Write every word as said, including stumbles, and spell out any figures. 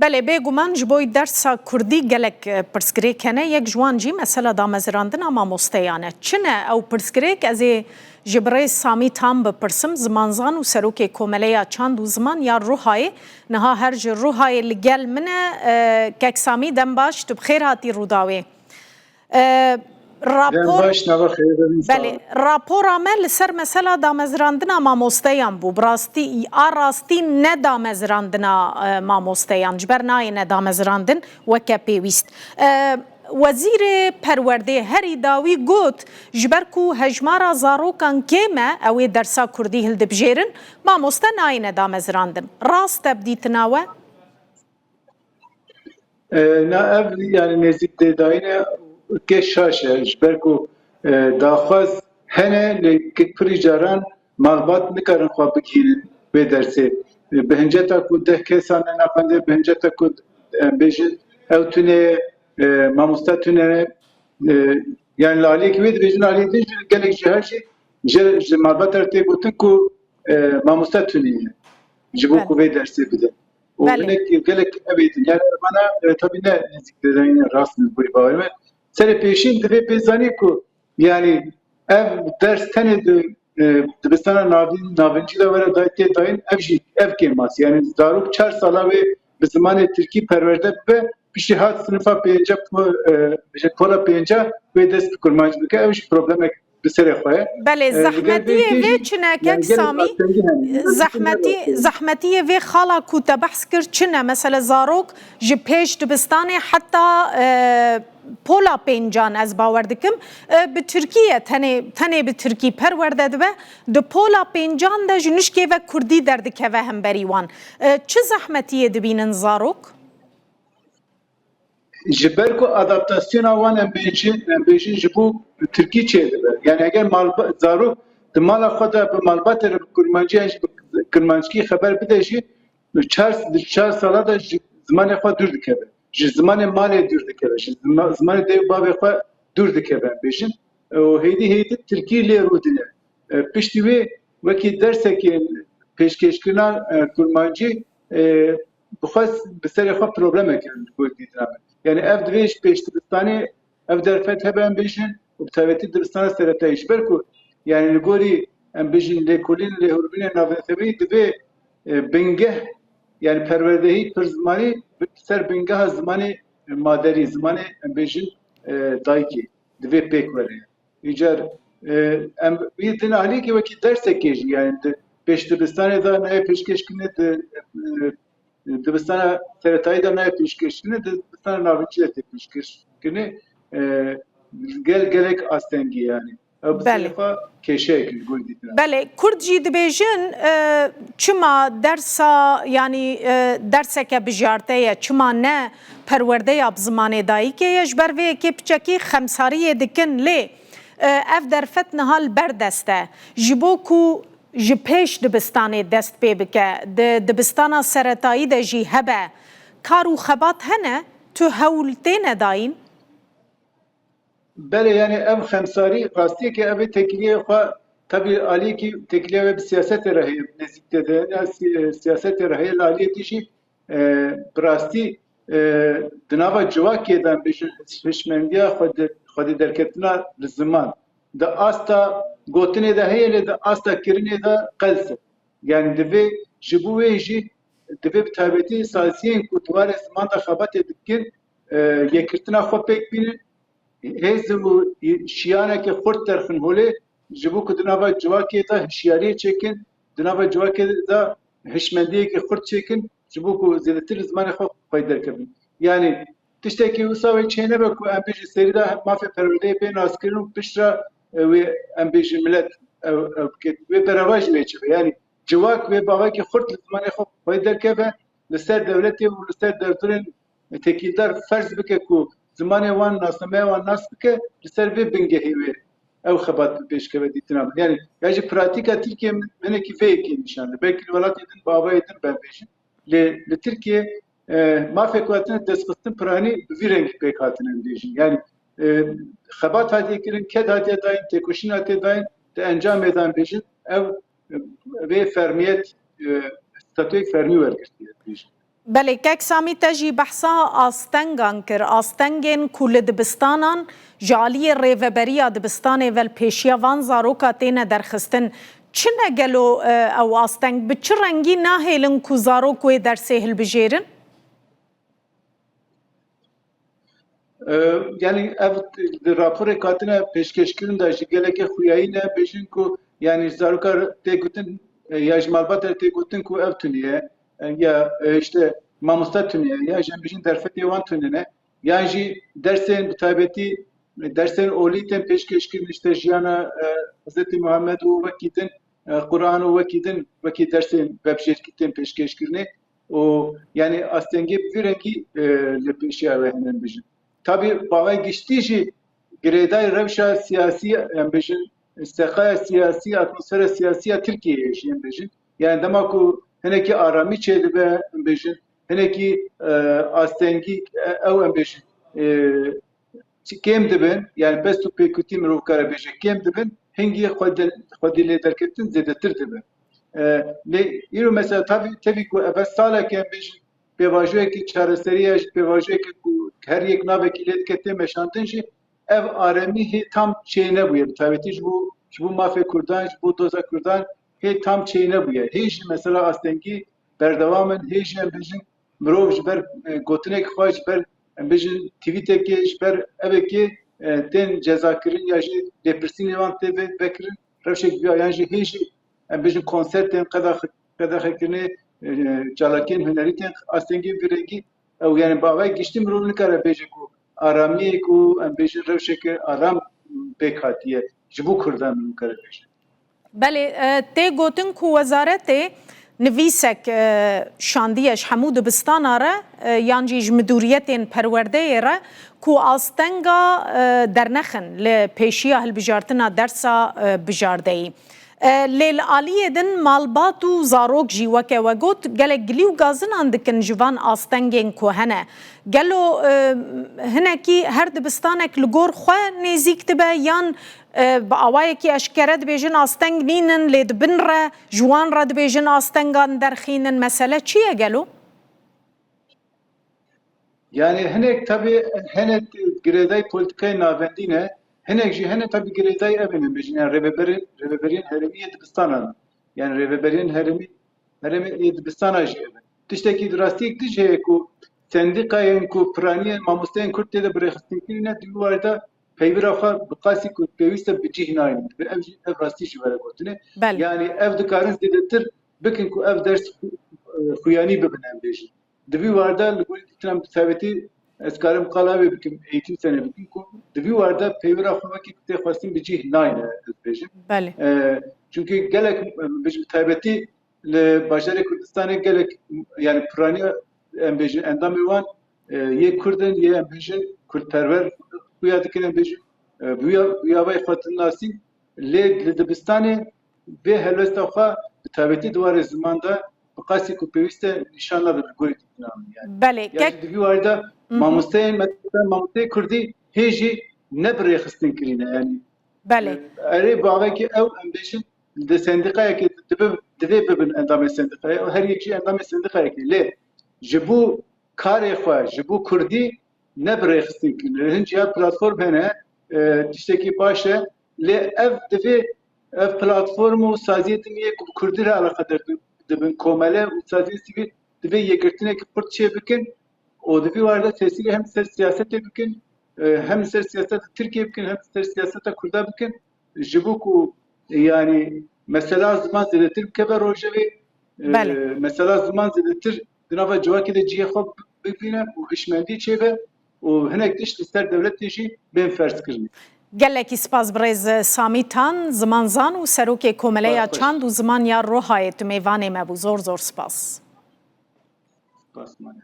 Belê, bêguman ji bo dersa kurdî gelek, e, pirsgirêk hene. Yek ji wan jî mesela damezirandina mamosteyan e. Çi ne ew pirsgirêk? Ez ê ji birêz Samî Tam bipirsim, zimanzan û serokê Komeleya Çand û Ziman ya Ruhayê. Niha her ji Ruhayê li gel min e. E, kek Samî, dem baş, tu bi xêr hatî Rûdawê. E, rapor, Dem baş, nava xêr be, sağ ol. Belê, rapora me li ser mesela damezirandina mamosteyan bû. Bi rastî, a rastî ne damezirandina, e, mamosteyan, ji ber nayê ne damezirandin weke pêwîst. E, Wezîrê Perwerdê herî dawî got, ji ber ku hejmara zarokan kêm e, ew ê dersa kurdî hildibijêrin, mamoste nayê ne damezirandin. Rast e bi dîtina we? E, na ev, yani, nêzîk tê dayîne, kê şaş e, ji ber ku, e, daxwaz hene, lê kek pirî caran malbat nikarin xwe bigihînin vê dersê. E, bi hinceta ku deh kesan ne navendê, bi hinceta ku, em bêjin, ew tune ye, e, mamoste tune ye, e, yani li aliyekî wê dibêjin, aliyê din jî gelek ji her jî ji, ji malbata re tê gotin ku, e, mamoste tune ye. Ji bo Belê. ku vê dersê bide. Û Belê. hinek gelek ev ê din. Yani bana, e, tabii ne nêzîk tê dayîne rast in, li gorî bawerê me. Serê pêşîn divê pê zanî ku, yani, ev ders tenê di, e, dibistana navîn-, navincî de were dayî tê dayîn, ev jî, ev kêmas. Yani zarok çar sala wê bi zimanê tirkî perwerde bibe, piştî hat sinifa pênca, po-, e, ji pola pênca wê dest bi kurmancî bike, ew jî problemek bi serê xwe ye. Belê, E, li gel zehmetiyê vê vê jî, çi ne, yani, kek gelek Samî? astengî hene. Zehmetî-, zehmetiyê vê xala ku te behs kir çi ne? Mesela zarok ji pêş dibistanê heta, e, pola pêncan, ez bawer dikim, e, bi tirkî ye, tenê, tenê bi tirkî perwerde dibe. Di pola pêncan de ji nişkê ve kurdî derdikeve hemberî wan. E, çi zehmetiyê dibînin zarok? Ji ber ku adaptasyona wan, em bêjin, em bêjin ji bo tirkî çêdibe. Yani eger malba-, zarok di mala xwe de bi malbatê re bi kurmancî yan jî bi kirmanckî xeber bide jî, çar, di çar sala de ji zimanê xwe dûr dikeve. Ji zimanê malê dûr dikeve. Ji zima-, zimanê dê û bavê xwe dûr dikeve, em bêjin. Û hêdî hêdî tirkî lê rûdine. E, piştî wê wekî dersekê pêşkêşkirina, e, kurmancî, e, bi xwe bi serê xwe problemek in li gor dîtina min. Yani ev divê ji pêş dibistanê ev derfet hebe, em bêjin, û bi taybetî dibistana seretayî, ji ber ku, yani, li gorî, em bêjin, lêkolîn, lêhûrbûnê navneteweyî divê, e, bingeh, yani perwerdehî pir zimanî bi ser bingeha zimanê, e, maderî, zimanê, em bêjin, e, dayikê divê pêk were. Îcar, e, em wî din alîkî wekî dersekê jî, yani di pêş dibistanê de nayê pêşkêşkirinê, di, e, dibistana seretayî de nayê pêşkêşkirinê, di dibistana navincî de tê pêşkêşkirinê, e, gel gelek astengî yani. Ew bi Belê. serê xwe kêşeyek li gor dîtina. Belê, Kurd jî dibêjin, e, çima dersa, yanî, e, derseke bijarte ye, çima ne perwerdeya bi zimanê dayikê ye, ji ber vê yekê piçekî xemsariyê dikin, lê, e, ev derfet niha li ber dest e. Ji bo ku ji pêş dibistanê dest pê bike, di dibistana seretayî de jî hebe, kar û xebat hene, tu hewl têne dayîn? Belê, yani ev xemsarî rastiyeke ev ê têkiliyê xwe, tabii aliyekî têkiliya wê bi siyasetê re heye, nêzîkte de, ya si-, siyasetê re heye, li aliyê din jî, e, bi rastî, e, di nava civakê de, em bêjin, hişmendiya xwedi-, xwedî derketina li ziman di asta gotinê de heye, lê di asta kirinê de qels e. Yani divê ji bo wê jî divê bi taybetî saziyên ku di warê ziman de xebatê dikin, e, yekirtina xwe pêk bînin, hêz û şiyaneke xurt derxin holê, ji bo ku di nava civakê de hişyariyê çêkin, di nava civakê de hişmendiyeke xurt çêkin, ji bo ku zêdetir li zimanê xwe xwedî derkevin. Yani tiştekî wisa wê çênebe ku em bêjin serî de mafê perwerdeyê bê naskirin û piştre, e, wê, em bêjin, milet ew, ew bike. Wê berava jî wê çêbe. Yani civak wê bavekî xurt li zimanê xwe xwedî derkeve, li ser dewletê û li ser derdorên têkildar ferz bike ku zimanê wan, nasnameya wan nas bike, li ser vê bingehê wê ew xebat bi pêş keve dîtina min. Yani ya jî pratîka Tirkiyê min, hinekî vê yekê nîşan dide. Belkî li welatê din bi avayê din ben bêjin. Lê li Tirkiyê, e, mafê ku hatine destxistin piranî bi vî rengî pêk hatine bêjin. Yani, e, xebat hatiye kirin, ked hatiye dayîn, têkoşîn hatiye dayîn, di encamê de em bêjin, ev, e, vê fermiyet, e, statûyek fermî wergirtiye bêjin. Belê, kek Samî, te jî behsa astengan kir, astengên ku li dibistanan ji aliyê rêveberiya dibistanê ve li pêşiya van zaroka têne derxistin. Çi ne gelo, e, ew asteng? Bi çi rengî nahêlin ku zarok wê dersê hilbijêrin? E, yanî ev di raporê hatine pêşkêşkirin de jî gelekê xuyayî ne, bêjin ku yanî ji zaroka tê gotin, e, ya ji malbata tê gotin ku ev tune ye, e, ya, e, işte mamoste tune ye, ya jî em bêjin derfetê wan tune ne, yan jî dersên bi taybetî, e, dersên olî tên pêşkêşkirin, işte jiyana, e, Hezretî Muhammed û wekî din, e, Quran û wekî din, wekî dersên vebijêrkî tên pêşkêşkirinê. û yanî astengê bi vî rengî, e, li pêşiya we hene em bêjin. Tabî bavê giştî jî girêdayî rewşa siyasî em bêjin, seqaya siyasî, atmosfera siyasî ya Tirkiyeyê jî em bêjin. Yanî dema ku hinekî aramî çêdibe em bêjin, hinekî, e, astengî, e, ew em bêjin, e, çi kêm dibin, yanî pest û pêkutî mirov kare bêje kêm dibin, hingî xwedî, xwedî lê derketin zêdetir dibe. E, lê îro mesela tabî, tevî ku ev saleke em bêjin pêvajoyekî çareserî ye, ji pêvajoyekê ku her yek navekî lê dike tê meşandin jî, ev aremî hê tam çênebûye. Bi taybetî ji bo, ji bo mafê Kurdan, ji bo doza Kurdan hê tam çênebûye. Hê jî mesela astengî berdewam in, hê jî em bêjin mirov ji ber, e, gotinek xwe, ji ber, em bêjin, twîtekê, ji ber evekê, e, tên cezakirin ya jî lêpirsînê wan tê ve-, vekirin, rewşek viya yan jî hê jî, em bêjin, konser tên qedaxe-, qedexekirinê, e, çalakiyên hunerî tên astengî vî rengî. Ew, yanî, bavê giştî mirov nikare bêje ku aramiyê ku, em bêjin, rewşeke aram pêk hatiye ji bo Kurdan nikare bêje. Belê, e, tê gotin ku wezaretê nivîsek, e, şandiye ji hemû dibistana re, e, yan jî ji midûriyetên perwerdeyê re ku astenga, e, dernexin li pêşiya hilbijartina dersa, e, bijardeyî. E, lê li aliyê din malbat û zarok jî weke we got gelek gilî û gazinan dikin ji van astengên ku hene. Gelo, e, hinekî her dibistanek li gor xwe nêzîk dibe yan, e, bi awayekî eşkere dibêjin asteng nînin, lê di bin re ji wan re dibêjin astengan derxînin. Mesele çi ye gelo? Yani hinek tabii hene girêdayî polîtîkayê navendî ne, hinek jî hene tabii girêdayî ev ê bêjin, yani rêveberê-, rêveberiyên herêmî yê dibistanan. Yani rêveberiyên herêmî, herêmê yê dibistana jî ev e. Tiştekî rastiyek din jî heye ku sendîkayên ku piraniyên mamosteyên Kurd tê de birêxistin kirîne, di wî warî de peywira xwe bi qasî ku pêwîst e bi cih nayînin. Divê ev jî, ev rastî jî were gotinê. Belê. Yani ev dikarin zêdetir bikin ku ev ders xu-, e, xuyanî bibin em bêjin. Di vî warda li gorî dîtina min bi taybetî ez karim qala wê bikim, eğitim sene bikim ku di vî warda peywira xwe wekî ku tê xwestin bi cih nayne ez bêjim. Belê. E, çünkü gelek, e, bi taybetî li bajarê Kurdistanê gelek, yani piraniya em bêjin endamê wan, e, yê Kurd in, yê em bêjin Kurdperwer xuya dikin em bêjin, e, bi wî, bi wî avayî xwe dinasîn. Lê li dibistanê vê helwesta xwe bi taybetî di warê ziman de bi qasî ku pêwîst e nîşan nade li gorî dîtina min yani. Belê, ya kek- jî di vî warî de Hı hı. mamosteyên, mesela mamosteyê kurdî hê jî ne bi rêxistin kirîne yani. Belê. E, erê bavekî ew em bêjin di sendîqayekê dibe, divê bibin endamê sendîqayê. Her yek jî endamê sendîqayekê. Lê ji bo karê xwe, ji bo kurdî ne bi rêxistin kirine. Hin ciya platform hene, e, tiştekî baş e. Lê ev divê, ev platform û saziyê din yê ku bi kurdî re eleqedar di-, dibin, komele û saziyên sivîl divê yekgirtinekî xurt çê bikin û di vî warî de tesîrê hem ser siyasetê bikin, e, hem ser siyaseta Tirkiyê bikin, hem ser siyaseta Kurda bikin. Ji bo ku, yani, mesela ziman zêdetir bikeve rojevê, e, Belê. mesela ziman zêdetir di nava civakê de cihê xwe bibîne û hişmendî çêbe û hinek tişt li ser dewletê jî bên ferz kirin. Gelekî spas birêz Samî Tan, zimanzan û serokê Komeleya Spas xweş. Çand û Ziman ya Rohayê, tu mêvanê me bû. Zor zor spas. Spas mane.